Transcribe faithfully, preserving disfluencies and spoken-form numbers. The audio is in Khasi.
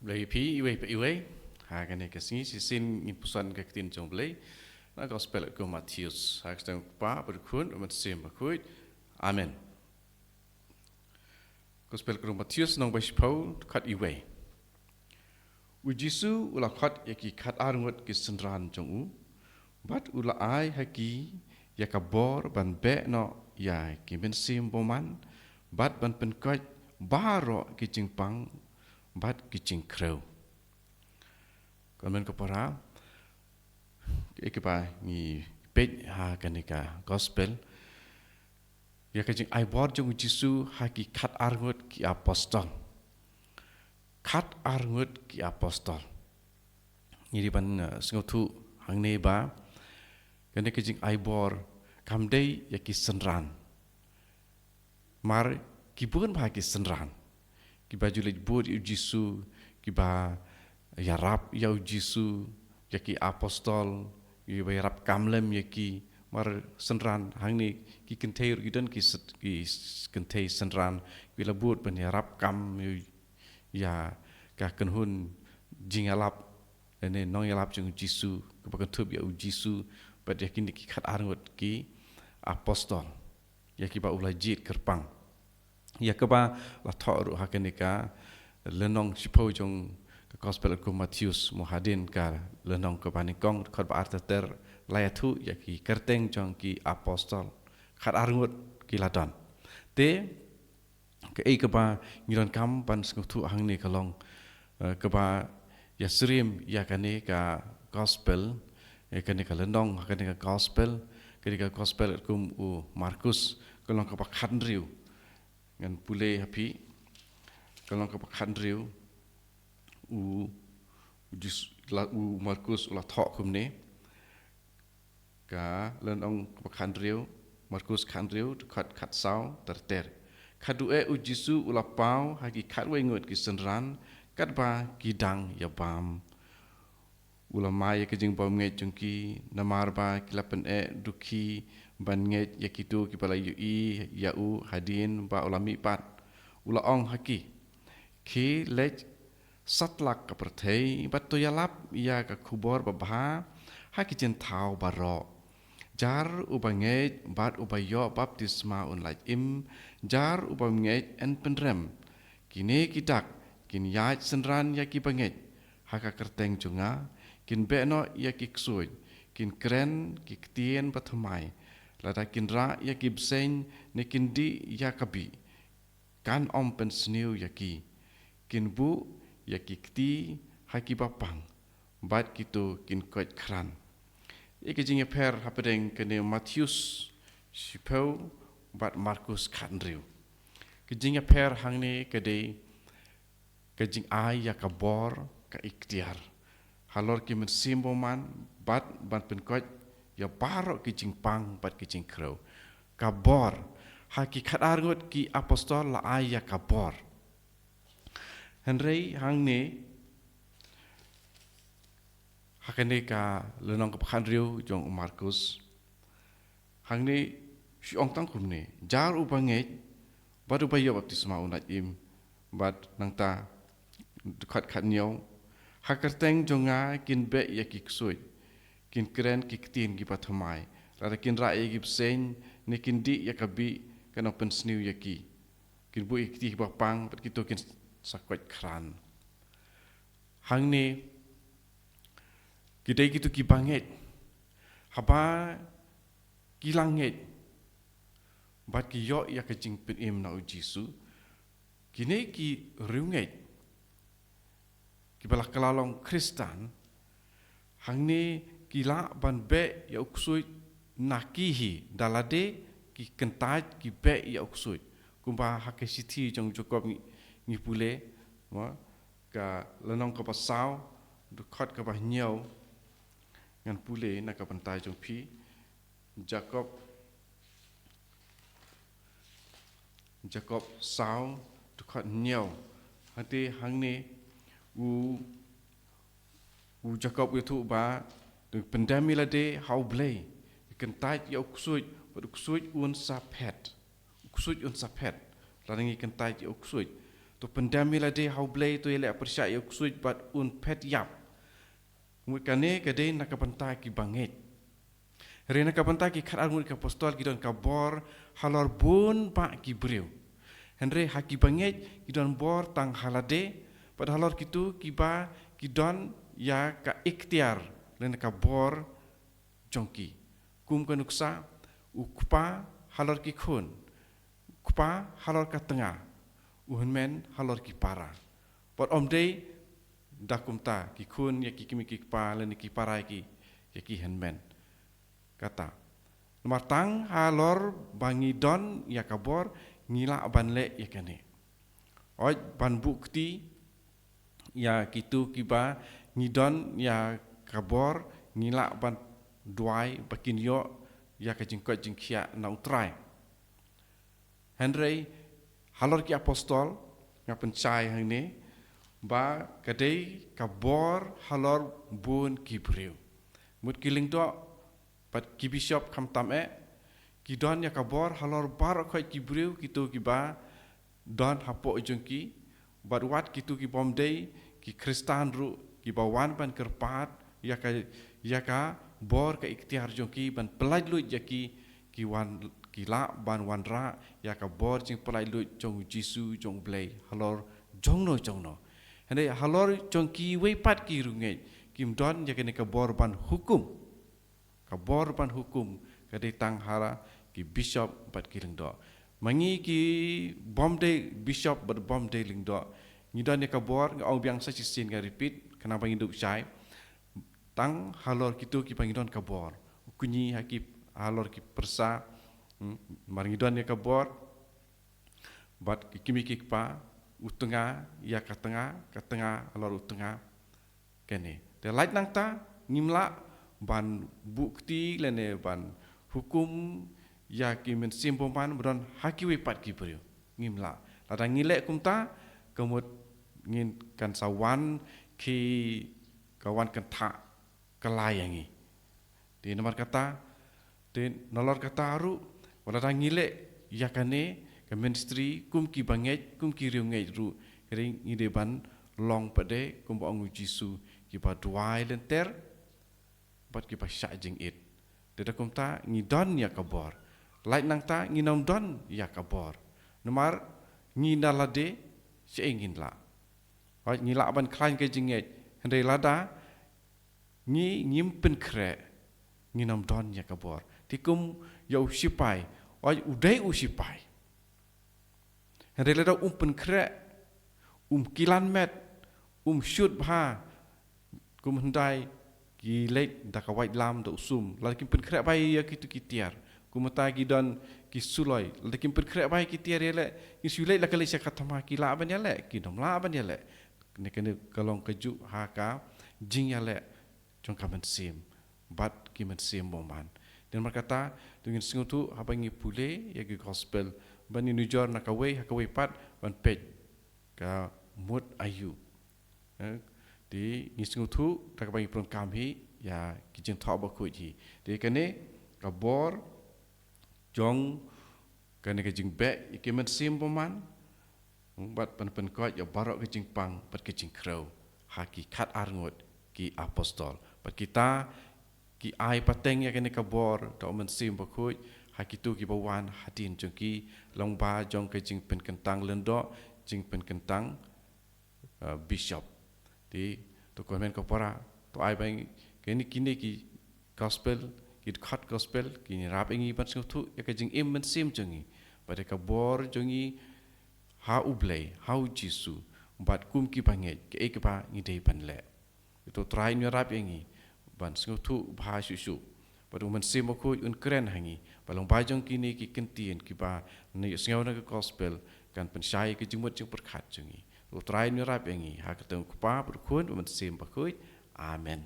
Blei phi iwei pa iwei. Ha kane ka sngi shisien ngin puson ka ktien jong Blei na Gospel kum Mathaios. Ha ka kyrteng u Kpa bad u Khun bad u Mynsiem Bakhuid. Amen. Gospel kum Mathaios nong ba shiphew, dkhot iwei. U Jisu u la khot ïa ki khat ar ngut ki synran jong u, bad u la ai ha ki ïa ka bor ban beh noh ïa ki mynsiem bymman, bad ban pynkoit baroh ki jingpang bad ki jingkhrew. Kmen ka para, ïa kaba ngi peit ha kane ka Gospel, ïa ka jingai bor jong u Jisu ha ki khat ar ngut ki apostol. Khat ar ngut ki apostol. Ngi dei ban, eh, sngewthuh hangne ba kane ka jingai bor kam dei ïa ki synran. Mar ki bun bha ki synran kiba ju leit bud ïa u Jisu, kiba ïarap ïa u Jisu, ïa ki apostol, kiba ïarap kam lem ïa ki. Mar synran hangne ki kynthei ruh ki don ki sat-, ki s-, kynthei synran kiba la bud ban ïarap kam ïa, ïa ka kynhun jingïalap, ne nongïalap jong u Jisu, kaba kynthup ïa u Jisu, bad ïa kine ki khat ar ngut ki apostol, ïa kiba u la jied kyrpang. Ïa kaba la thoh ruh ha kane ka lynnong shiphew jong ka Gospel kum Mathaios, mo hadien ka lynnong kaba nyngkong, dkhot ba ar ter ter, la ïathuh ïa ki kyrteng jong ki apostol. Khat ar ngut ki la don. Te kaei kaba ngi donkam ban sngewthuh hangne ka long, eh, kaba ïasyriem ïa kane ka Gospel, ïa kane ka lynnong, kane ka Gospel, kane ka Gospel kum u Markus, ka long kaba khathynriew. Ngan pule ha phi, ka long kaba khathynriew. U, u Jis-, la, u Markus u la thoh kumne. Ka lynnong kaba khathynriew, Markus khathynriew, dkhot khatsaw ter ter. Khatduh eh u Jisu u la paw ha ki khatwei ngut ki synran, katba ki dang ïabam. U la mai ïa ka jingbymngeit jong ki, namar ba ki la pyneh dukhi ban ngeit ïa kito kiba la ïohi ïa u hadien ba u la mihpat. U la ong ha ki, khie leit satlak ka pyrthei bad to ïalap ïa ka khubor babha ha ki jingthaw baroh. Jar uba ngeit bad uba ïoh baptisma un lait im, jar uba ngeit yn pynrem. Kine ki dak kin ïaid synran ïa kiba ngeit ha ka kyrteng jong nga, kin beh noh ïa ki ksuid, kin kren ki ktien bathymmai, lada kin rah ïa ki bseiñ ne kin dih ïa ka bih, kan ym pynsniew ïa ki, kin buh ïa ki kti ha kiba pang, bad kito kin koit khran. Ïa ka jingïapher hapdeng kane Mathaios shiphew bad Markus khathynriew. Ka jingïapher hangne ka dei ka jingai ïa ka bor, ka iktiar halor ki mynsiem bymman, bad ban pynkoit ïa baroh ki jingpang bad ki jingkhrew. Ka bor, ha ki khatar ngut ki apostol la ai ïa ka bor. Hynrei hangne, ha kane ka lynnong kaba khathynriew jong u Markus, hangne shu ong tang kumne, jar uba ngeit bad uba ïoh baptisma un lait im, bad nangta dkhot khathynñiew, ha ka kyrteng jong nga kin beh ïa ki ksuid, kin kren ki ktien kiba thymmai, lada kin rah ïa ki bseiñ ne kin dih ïa ka bih, kan ym pynsniew ïa ki, kin buh ïa ki kti kiba pang bad kito kin sa koit khran. Hangne ki dei kito kiba ngeit. Haba ki la ngeit bad ki ïoh ïa ka jingpynim na u Jisu, kine ki riewngeit kiba la kylla long Khristan, hangne ki lah ban beh ïa u ksuid na ki hi, da lade ki kyntait ki beh ïa u ksuid. Kumba ha ka shithi jong u Jakob ngi, ngi pule, mo, ka lynnong kaba saw, dkhot kaba hynñiew, ngan pule na ka bynta jong phi. Jakob, Jakob saw, dkhot hynñiew. Hangta hangne u, u Jakob u ïathuh ba, pyndem ïa lade ha U Blei, kyntait ïa u ksuid, bad u ksuid un sa phet. U ksuid un sa phet. Lada ngi kyntait ïa u ksuid, To pyndem ïa lade ha U Blei, to ïaleh pyrshah ïa u ksuid bad un phet ïap. Mut kane ka dei na ka bynta ki bangeit. Hynrei na ka bynta ki khatar ngut ki apostol ki don ka bor halor bun bah ki briew. Hynrei ha ki bangeit ki don bor tang ha lade, bad halor kito kiba ki don ïa ka iktiar lane ka bor jong ki. Kum ka nuksa, u kpa halor ki khun, u kpa halor ka tnga, u hynmen halor ki para. Bad ym dei da kumta, ki khun ïa ki kmie ki kpa lane ki para ïa ki, ïa ki hynmen. Kata. Namar tang halor ba ngi don ïa ka bor, ngi lah ban leh ïa kane. Hooid, ban buh kti ïa kito kiba ngi don ïa ka bor, ngi lah ban duwai ba kin ïoh ïa ka jingkoit jingkhiah na U Trai. Hynrei halor ki apostol, nga pynshai hangne ba ka dei ka bor halor bun ki briew. Mut ki lyngdoh bad ki bishop khamtam eh, ki don ïa ka bor halor baroh khoit ki briew, kito kiba don hapoh jong ki, bad wat kito ki bym dei ki Khristan ruh, kiba wan ban kyrpad ïa ka, ïa ka bor ka iktiar jong ki ban pyllait luid ïa ki, ki wan, ki lah ban wanrah ïa ka bor jingpyllait luid jong U Jisu, jong U Blei halor jongno jongno. Hynrei halor jong kiwei pat ki riewngeit, kim don ïa kane ka bor ban hukum. Ka bor ban hukum ka dei tang halor ki bishop bad ki lyngdoh. Ma ngi ki bym dei bishop bad bym dei lyngdoh, ngi don ïa ka bor, nga ong biang sa shisien, nga repeat, khnang ba ngin dup shai. Tang halor kito kiba ngi don ka bor. U kñi ha ki, halor ki pyrsa, hmm, namar ngi don ïa ka bor bad ki kmie ki kpa, u tnga ïa ka tnga, ka tnga halor u tnga. Kane. Te lait nangta, ngim lah ban buh kti lane ban hukum ïa ki mynsiem bymman ba don ha kiwei pat ki briew. Ngim lah. Lada ngi leh kumta, ka mut ngin, kan sa wan ki, ka wan kynthah kylla ïa ngi. Te namar kata, te nalor kata ruh, wat lada ngi leh ïa kane ka ministry kum ki bangeit, kum ki riewngeit ruh, hynrei ngi dei ban long pat de kumba ong U Jisu, kiba duwai lynter bad kiba shah jingit. Te da kumta ngi don ïa ka bor. Lait nangta ngin ym don ïa ka bor. Namar ngi na lade, shaei ngin lah? Hooid, ngi lah ban khlaiñ ka jingngeit, hynrei lada ngi ngim pynkhreh, ngin ym don ïa ka bor. Te kum ïa u shipai, hooid, u dei u shipai, hynrei lada um pynkhreh, um kilan met, um shut bha, kum hyndai ki leit da ka waitlam da u sum, lada kim pynkhreh bai ïa kito ki tiar. Kum mynta ki don ki suloi, lada kim pynkhreh bai ki tiar ïaleh, ki shu leit la ka leit sha ka thma, ki lah ban ïaleh, kim lah ban ïaleh. Kane, kane ka long kajuh ha ka jingïaleh jong ka mynsiem bad ki mynsiem bymman. Te namar kata, to ngin sngewthuh haba ngi pule ïa ki gospel, ban ïanujor na kawei ha kawei pat, ban peit ka mut aïu. Eh, te ngi sngewthuh da kaba ngi pyndonkam hi ïa ki jingthoh bakhuid hi. Te kane ka bor jong kane ka jingbeh ïa ki mynsiem bymman, bad ban pynkoit ïa baroh ka jingpang bad ka jingkhrew ha ki khatar ngut ki apostol. Bad kita ki ai pateng ïa kane ka bor da u Mynsiem Bakhuid ha kito kiba wan hadien jong ki, lyngba jong ka jingpynkyntang lyngdoh, jingpynkyntang, uh, bishop. Te to kmen ko para, to ai ba kine, kine ki gospel, ki dkhot gospel, kin ïarap ïa ngi ban sngewthuh ïa ka jingim mynsiem jong ngi, bad ïa ka bor jong ngi ha U Blei, ha U Jisu, bad kum ki bangeit, kaei kaba ngi dei ban leh. To Trai un ïarap ïa ngi ban sngewthuh bha shuh shuh, bad u Mynsiem Bakhuid un kren ha ngi, ba lyngba jong kine ki ktien kiba ngi ïohsngew na ka gospel, kan pynshai ka jingmut jingpyrkhat jong ngi. To Trai un ïarap ïa ngi, ha ka kyrteng U Kpa, bad U Khun, bad U Mynsiem Bakhuid. Amen.